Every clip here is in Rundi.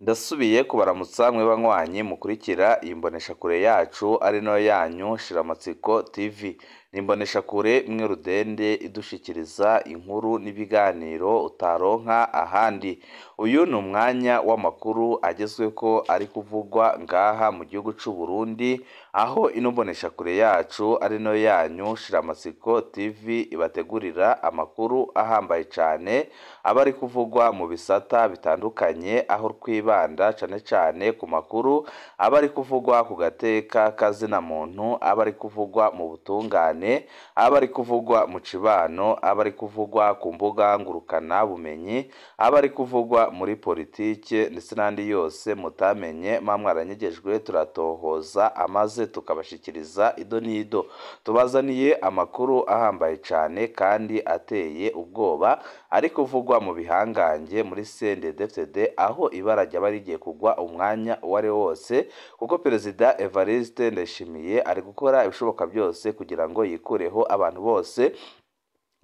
Ndasubiye kubaramutsa mwe banywanyi mukurikira iyi mboneshakure yacu ari nayo yanyu Shiramatsiko TV. Ni imboneshakure imwe rudende idushikiriza inkuru n'ibiganiro utaronka ahandi. Uyu ni umwanya w'amakuru agezweko ari kuvugwa ngaha mu gihugu c'u Burundi, aho ino mboneshakure yacu ari nayo yanyu Shiramatsiko TV ibategurira amakuru ahambaye cane aba ari kuvugwa mu bisata bitandukanye, aho twibanda cane cane ku makuru aba ari kuvugwa ku gateka kazina muntu, aba ari kuvugwa mu butungane, aba ari kuvugwa mu cibano, aba ari kuvugwa ku mbuga ngurukana bumenyi, aba ari kuvugwa muri politike ndetse n'andi yose mutamenye mwa mwaranyegejwe, turatohoza amaze tukabashikiriza ido n'ido. Tubazaniye amakuru ahambaye cane kandi ateye ubwoba ari kuvugwa mu bihangange muri CNDD-FDD, aho ibara ryaba rigiye kugwa umwanya uwo ari wo wose, kuko Perezida Evariste Ndayishimiye ari gukora ibishoboka byose kugira ngo yikureho abantu bose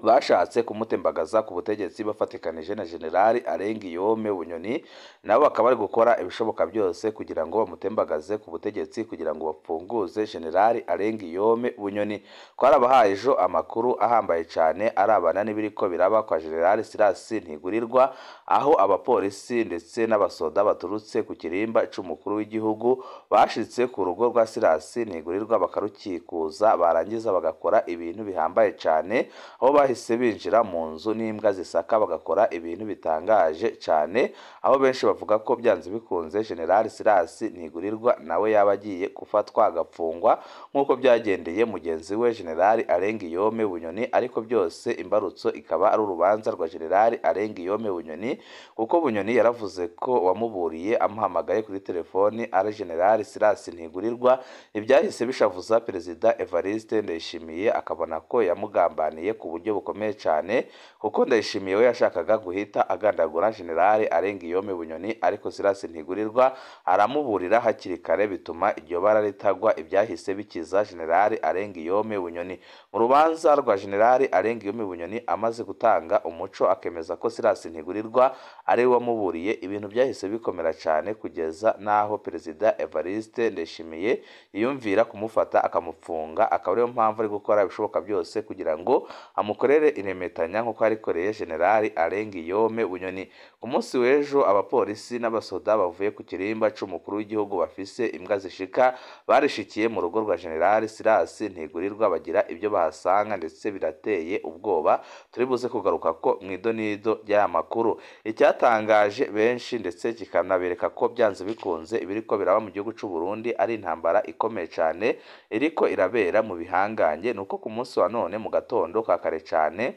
bashatse kumutembagaza ku butegetsi bafatikanije na General Alengiyome Bunyoni, nabo bakaba bari gukora ibishoboka byose kugira ngo bamutembagaze ku butegetsi kugira ngo bapfunguze General Alengiyome Bunyoni. Twarabahaye ejo amakuru ahambaye cane arabana n'ibiriko biraba kwa General Silas Ntigurirwa, aho abapolisi ndetse n'abasoda baturutse ku kirimba c'umukuru w'igihugu bashitse ku rugo rwa Silas Ntigurirwa bakarukikuza, barangiza bagakora ibintu bihambaye cane, aho bahise binjira mu nzu n'imbwa zisaka bagakora ibintu bitangaje cane, aho benshi bavuga ko byanze bikunze General Silas Ntigurirwa nawe yaba agiye gufatwa agapfungwa nk'uko byagendeye mugenzi we General Alengiyome Bunyoni. Ariko byose imbarutso ikaba ari urubanza rwa General Alengiyome Bunyoni, kuko Bunyoni yaravuze ko wamuburiye amuhamagaye kuri telefoni ari General Silas Ntigurirwa. Ibyahise bishavuza Perezida Evariste Ndayishimiye akabona ko yamugambaniye ku buryo bukomeye cyane, kuko Ndayishimiye we yashakaga guhita agandagura General Alengiyome Bunyoni, ariko Silas Ntigurirwa aramuburira hakiri kare bituma iryo bara ritagwa. Ibyahise bikiza General Alengiyome Bunyoni. Mu rubanza rwa General Alengiyome Bunyoni amaze gutanga umuco akemeza ko Silas Ntigurirwa ari we wamuburiye, ibintu byahise bikomera cyane kugeza n'aho Perezida Evariste Ndayishimiye yiyumvira kumufata akamupfunga, akaba ariyo mpamvu ari gukora ibishoboka byose kugira ngo amukorere iremetanya nk'uko yarikoreye General Alengiyome Bunyoni. Ku munsi w'ejo abapolisi n'abasoda bavuye ku kirimba c'umukuru w'igihugu bafise imbwa zishika barishikiye mu rugo rwa General Silas Ntigurirwa bagira ibyo bahasanga ndetse birateye ubwoba. Turi buze kugaruka ko mu idonido ry'aya makuru. Icyatangaje benshi ndetse kikanabereka ko byanze bikunze ibiriko biraba mu gihugu c'u Burundi ari intambara ikomeye cane iriko irabera mu bihangange, nuko ku munsi wa none mu gatondo ka kare cane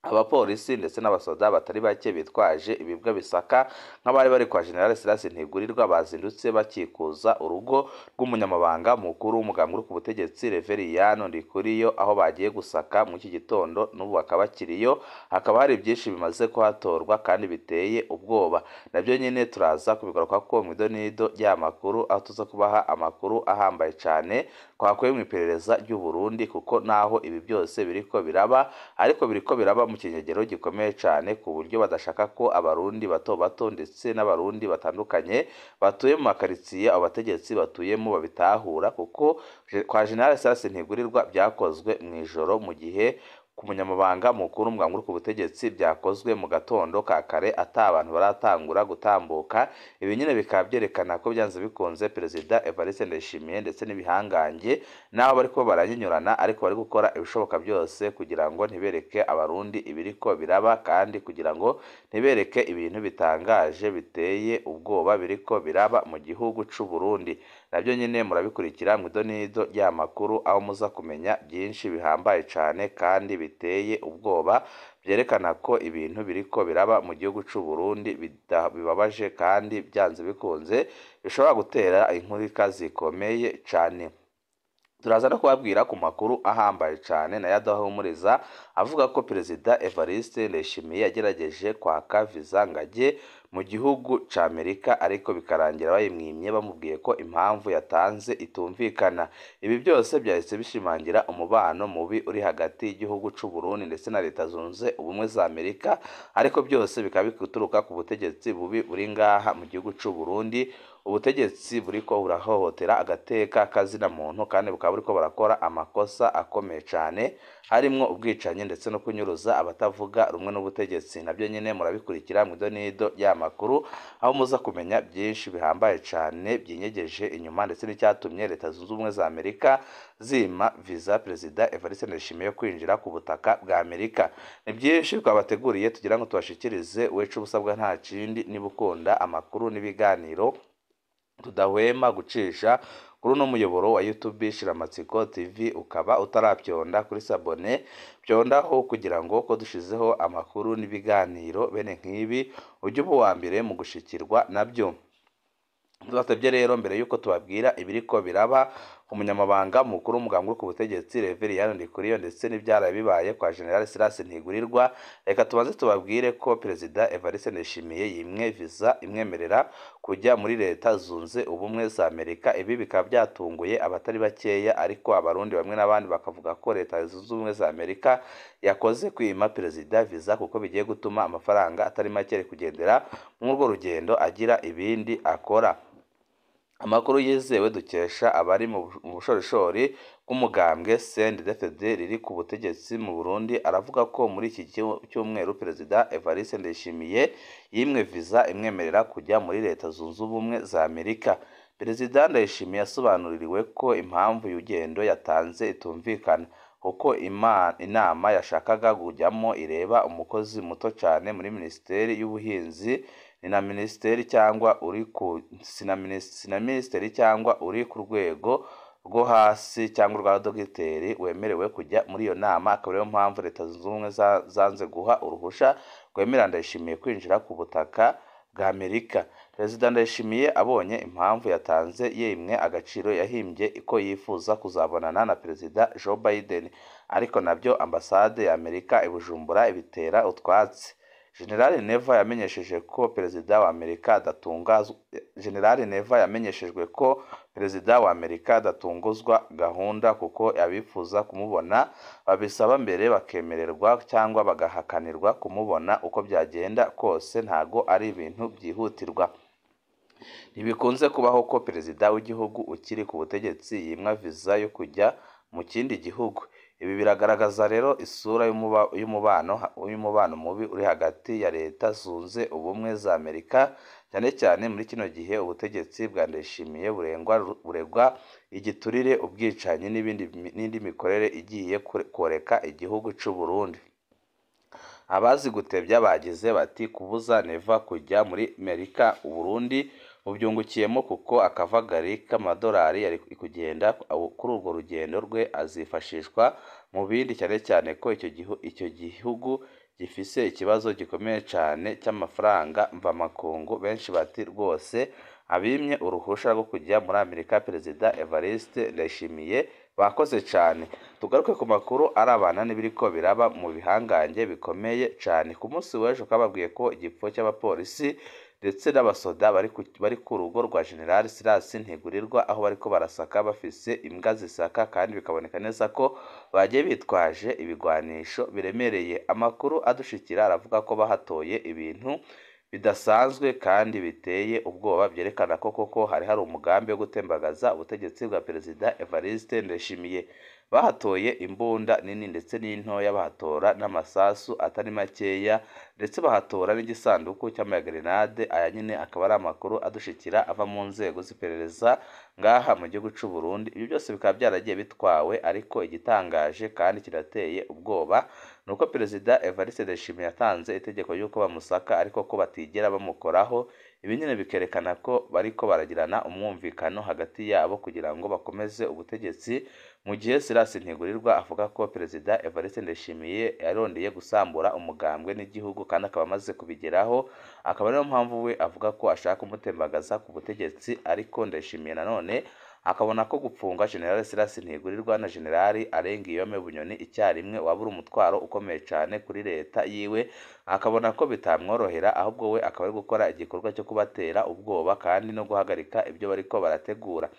abapolisi ndetse n'abasoda batari bake bitwaje ibibwa bisaka nk'abari bari kwa General Silas Ntigurirwa bazindutse bakikuza urugo rw'umunyamabanga mukuru w'umugambwe uri ku butegetsi Reveriyano Ndikuriyo, aho bagiye gusaka mu iki gitondo n'ubu bakaba bakiriyo. Hakaba hari byinshi bimaze kuhatorwa kandi biteye ubwoba, nabyo nyine turaza kubigaruka ko mu idonido ry'amakuru, aho tuza kubaha amakuru ahambaye cane twakuye mu iperereza ry'u Burundi, kuko naho ibi byose biriko biraba ariko biriko biraba mu kinyegero gikomeye cyane, ku buryo badashaka ko abarundi bato bato ndetse n'abarundi batandukanye batuye mu makaritsiye abo bategetsi batuyemo babitahura, kuko kwa General Silas Ntigurirwa byakozwe mu ijoro, mu gihe ku munyamabanga mukuru w'umugambwe uri ku butegetsi byakozwe mu gatondo ka kare ata abantu baratangura gutambuka. Ibi nyine bikaba byerekana ko byanze bikunze Perezida Evariste Ndayishimiye ndetse n'ibihangange naho bari ko baranyinyurana, ariko bari gukora ibishoboka byose kugira ngo ntibereke abarundi ibiriko biraba, kandi kugira ngo ntibereke ibintu bitangaje biteye ubwoba biriko biraba mu gihugu c'u Burundi. Nabyo nyine murabikurikira mu idonido ry'amakuru, aho muza kumenya byinshi bihambaye cane kandi biteye ubwoba byerekana ko ibintu biriko biraba mu gihugu c'u Burundi bibabaje kandi byanze bikunze bishobora gutera inkurika zikomeye cane. Turaza no kubabwira ku makuru ahambaye cyane nayo adahumuriza, avuga ko Perezida Evariste Ndayishimiye yagerageje kwaka viza ngo ajye mu gihugu ca Amerika, ariko bikarangira bayimwimye bamubwiye ko impamvu yatanze itumvikana. Ibi byose byahise bishimangira umubano mubi uri hagati y'igihugu c'u Burundi ndetse na Leta Zunze Ubumwe za Amerika, ariko byose bikaba bituruka ku butegetsi bubi buri ngaha mu gihugu c'u Burundi, ubutegetsi buriko burahohotera agateka kazina muntu kandi bukaba buriko barakora amakosa akomeye cyane, harimwo ubwicanyi ndetse no kunyuruza abatavuga rumwe n'ubutegetsi. Nabyo nyine murabikurikira mu idonido y'amakuru, aho muza kumenya byinshi bihambaye cyane byinyegeje inyuma ndetse n'icyatumye Leta Zunze Ubumwe za Amerika zima viza Perezida Evariste Ndayishimiye yo kwinjira ku butaka bwa Amerika. Ni byinshi twabateguriye tugira ngo tubashikirize, wecu ubusabwa nta kindi niba ukunda amakuru n'ibiganiro tudahwema gucisha kuri uno muyoboro wa YouTube Shiramatsiko TV, ukaba utarabyonda kuri sabone, byondaho kugira ngo ko dushizeho amakuru n'ibiganiro bene nk'ibi ujye uba uwa mbere mu gushikirwa nabyo. Tubatebye rero mbere yuko tubabwira ibiriko biraba umunyamabanga mukuru w'umugambwe ku butegetsi Reverien Ndikuriyo ndetse n'ibyaraye bibaye kwa General Silas Ntigurirwa, reka tubanze tubabwire ko Perezida Evariste Ndayishimiye yimwe viza imwemerera kujya muri Leta Zunze Ubumwe za Amerika. Ibi bikaba byatunguye abatari bakeya, ariko abarundi bamwe n'abandi bakavuga ko Leta Zunze Ubumwe za Amerika yakoze kwima Perezida viza kuko bigiye gutuma amafaranga atari make ari kugendera muri urwo rugendo agira ibindi akora. Amakuru yizewe dukesha abari mu bushorishori bw'umugambwe CNDD-FDD riri ku butegetsi mu Burundi aravuga ko muri iki cyumweru Perezida Evariste Ndayishimiye yimwe viza imwemerera kujya muri Leta Zunze Ubumwe za Amerika. Perezida Ndayishimiye yasobanuriwe ko impamvu y'urugendo yatanze itumvikana, kuko inama yashakaga kujyamo ireba umukozi muto cyane muri Minisiteri y'Ubuhinzi ni na minisiteri cyangwa uri ku sina minisiteri cyangwa uri ku rwego rwo hasi cyangwa rwa dogiteri wemerewe kujya muri iyo nama, akaba ariyo mpamvu Leta Zunze Ubumwe zanze guha uruhusha rwemerera Ndayishimiye kwinjira ku butaka bwa Amerika. Perezida Ndayishimiye abonye impamvu yatanze yimwe agaciro, yahimbye ko yifuza kuzabonana na Perezida Joe Biden, ariko nabyo ambasade ya Amerika i Bujumbura ibitera utwatsi. General Neva yamenyesheje ko Perezida wa Amerika adatungazwa General Neva yamenyeshejwe ko Perezida wa Amerika adatunguzwa gahunda kuko abifuza kumubona babisaba mbere bakemererwa cyangwa bagahakanirwa kumubona, uko byagenda kose ntago ari ibintu byihutirwa. Ntibikunze kubaho ko perezida w'igihugu ukiri ku butegetsi yimwa viza yo kujya mu kindi gihugu. Ibi biragaragaza rero isura y'umubano mubi uri hagati ya Leta Zunze Ubumwe za Amerika, cyane cyane muri kino gihe ubutegetsi bwa Ndayishimiye buregwa igiturire, ubwicanyi n'indi mikorere igiye koreka igihugu cy'u Burundi. Abazi gutebya bagize bati kubuza Neva kujya muri Amerika Uburundi bubyungukiyemo kuko akavagari k'amadolari yari kugenda kuri urwo rugendo rwe azifashishwa mu bindi, cyane cyane ko icyo gihugu gifise ikibazo gikomeye cyane cy'amafaranga mvamakungu. Benshi bati rwose abimye uruhusha rwo kujya muri Amerika Perezida Evariste Ndayishimiye bakoze cyane. Tugaruke ku makuru arabana n'ibiriko biraba mu bihangange bikomeye cyane. Ku munsi w'ejo kababwiye ko igipfo cy'abapolisi ndetse n'abasoda bari ku rugo rwa General Silas Ntigurirwa, aho bariko barasaka bafise imbwa zisaka kandi bikaboneka neza ko bagiye bitwaje ibigwanisho biremereye. Amakuru adushikira aravuga ko bahatoye ibintu bidasanzwe kandi biteye ubwoba, byerekana ko koko hari umugambi wo gutembagaza ubutegetsi bwa Perezida Evariste Ndayishimiye. Bahatoye imbunda nini ndetse n'intoya, bahatora n'amasasu atari makeya, ndetse bahatora n'igisanduku cy'amagrenade. Aya nyine akaba ari amakuru adushikira ava mu nzego z'iperereza ngaha mu gihugu cy'u Burundi. Ibyo byose bikaba byaragiye bitwawe, ariko igitangaje kandi kirateye ubwoba ni uko Perezida Evariste Ndayishimiye yatanze itegeko y'uko bamusaka, ariko ko batigera bamukoraho. Ibi nyine bikerekana ko bariko baragirana umwumvikano hagati yabo kugira ngo bakomeze ubutegetsi, mu gihe Silas Ntigurirwa avuga ko Perezida Evariste Ndayishimiye yarondeye gusambura umugambwe n'igihugu kandi akaba amaze kubigeraho, akaba ariyo mpamvu we avuga ko ashaka kumutembagaza ku butegetsi. Ariko Ndayishimiye nanone Akabona ko gupfunga General Silas Ntigurirwa na General Alain Guillaume Bunyoni icyarimwe wabura umutwaro ukomeye cyane kuri leta yiwe, akabona ko bitamworohera, ahubwo we akaba ari gukora igikorwa cyo kubatera ubwoba kandi no guhagarika ibyo bariko barategura.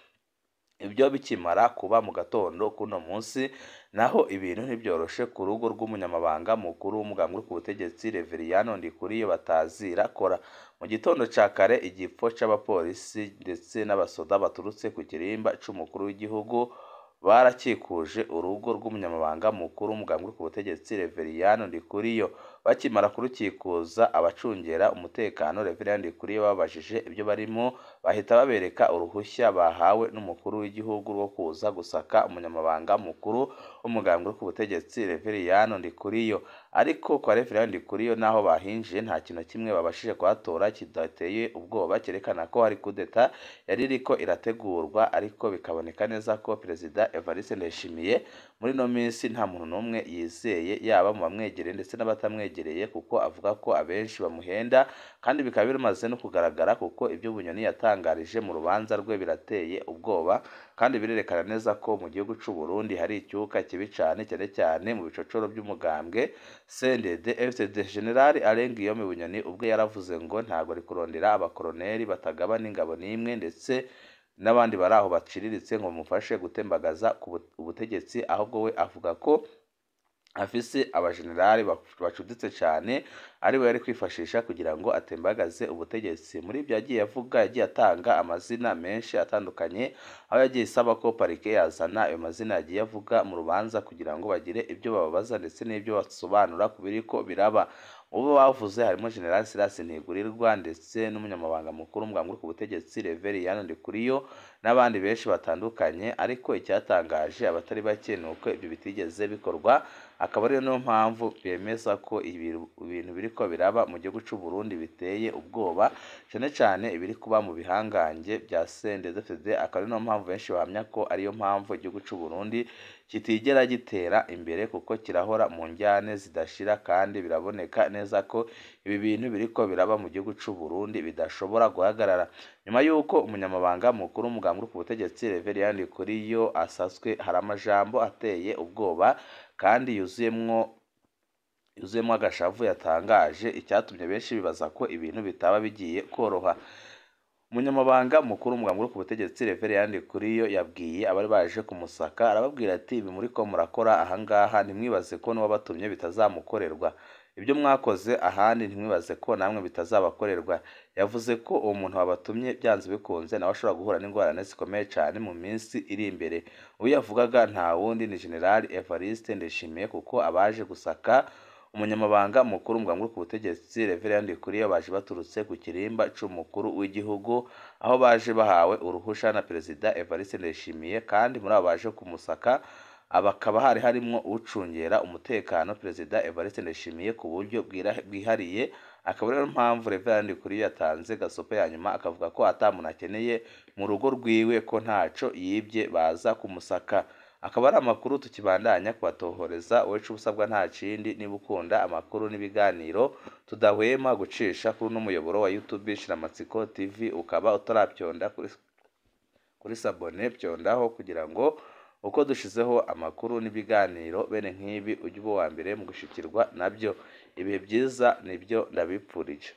Ibyo bikimara kuba mu gatondo kuno munsi, naho ibintu ntibyoroshe ku rugo rw'umunyamabanga mukuru w'umugambwe uri ku butegetsi Reveriyano Ndikuriyo batazira kora. Mu gitondo ca kare igipfo c'abapolisi ndetse n'abasoda baturutse ku kirimba c'umukuru w'igihugu barakikuje urugo rw'umunyamabanga mukuru w'umugambwe uri ku butegetsi Reveriyano Ndikuriyo. Bakimara kurukikuza, abacungera umutekano Reveriyano Ndikuriyo babajije ibyo barimo, bahita babereka uruhushya bahawe n'umukuru w'igihugu rwo kuza gusaka umunyamabanga mukuru w'umugambwe uri ku butegetsi Reveriyano Ndikuriyo. Ariko kwa Reveriyano Ndikuriyo naho bahinjiye nta kintu kimwe babashije kuhatora kidateye ubwoba cyerekana ko hari kudeta yari iriko irategurwa, ariko bikaboneka neza ko Perezida Evariste Ndayishimiye muri ino minsi nta muntu n'umwe yizeye, yaba mu bamwegereye ndetse n'abatamwegereye, kuko avuga ko abenshi bamuhenda, kandi bikaba bimaze no kugaragara kuko ibyo Bunyoni yatangarije mu rubanza rwe birateye ubwoba, kandi birerekana neza ko mu gihugu c'u Burundi hari icyuka kibi cane, cyane cyane mu bicocoro by'umugambwe CNDD FDD. General Alain Guillaume Bunyoni ubwe yaravuze ngo ntago ari kurondera abakoroneri batagabana ingabo n'imwe ndetse n'abandi bari aho baciriritse ngo bamufashe gutembagaza ku ubutegetsi, ahubwo we avuga ko afise abajenerali bacuditse cyane ari we yari kwifashisha kugira ngo atembagaze ubutegetsi. Muri ibyo yagiye avuga, yagiye atanga amazina menshi atandukanye, aho yagiye isaba ko parike yazana ayo mazina yagiye avuga mu rubanza kugira ngo bagire ibyo bababaza ndetse n'ibyo basobanura ku biriko biraba. Mu bo bavuze harimo General Silas Ntigurirwa ndetse n'umunyamabanga mukuru w'umugambwe uri ku butegetsi Reveriyano Ndikuriyo n'abandi benshi batandukanye, ariko icyatangaje abatari bake ni uko ibyo bitigeze bikorwa, akaba ariyo niyo mpamvu bemeza ko ibintu biriko biraba mu gihugu c'u Burundi biteye ubwoba, cyane cyane ibiri kuba mu bihangange bya CNDD-FDD, akaba ari niyo mpamvu benshi bahamya ko ariyo mpamvu igihugu c'u Burundi kitigera gitera imbere, kuko kirahora mu njyane zidashira, kandi biraboneka neza ko ibi bintu biriko biraba mu gihugu c'u Burundi bidashobora guhagarara. Nyuma y'uko umunyamabanga mukuru w'umugambwe uri ku butegetsi Reveriyano Ndikuriyo asaswe, hari amajambo ateye ubwoba kandi yuzuyemwo agashavu yatangaje, icyatumye benshi bibaza ko ibintu bitaba bigiye koroha. Umunyamabanga mukuru w'umugambwe uri ku butegetsi Reveriyano Ndikuriyo yabwiye abari baje kumusaka, arababwira ati ibi muriko murakora ahangaha ntimwibaze ko n'uwabatumye bitazamukorerwa, ibyo mwakoze ahandi ntimwibaze ko namwe bitazabakorerwa. Yavuze ko uwo muntu wabatumye byanze bikunze nawe ashobora guhura n'ingorane zikomeye cyane mu minsi iri imbere. Uwo yavugaga nta wundi ni General Evariste Ndayishimiye, kuko abaje gusaka umunyamabanga mukuru w'umugambwe uri ku butegetsi Reveriyano Ndikuriyo baje baturutse ku kirimba c'umukuru w'igihugu, aho baje bahawe uruhusha na Perezida Evariste Ndayishimiye, kandi muri abo baje kumusaka bakaba hari harimwo ucungera umutekano Perezida Evariste Ndayishimiye ku buryo bwihariye. Akaba ariyo mpamvu Reveriyano Ndikuriyo yatanze gasopo ya nyuma, akavuga ko ata muntu akeneye mu rugo rwiwe, ko ntaco yibye baza kumusaka. Akaba ari amakuru tukibandanya kubatohoreza, wowe ico usabwa nta kindi, niba ukunda amakuru n'ibiganiro tudahwema gucisha kuri uno muyoboro wa YouTube Shiramatsiko TV, ukaba utarabyonda kuri sabone, byondaho kugira ngo uko dushizeho amakuru n'ibiganiro bene nk'ibi ujye uba uwa mbere mu gushikirwa nabyo. Ibihe byiza nibyo ndabipfurije.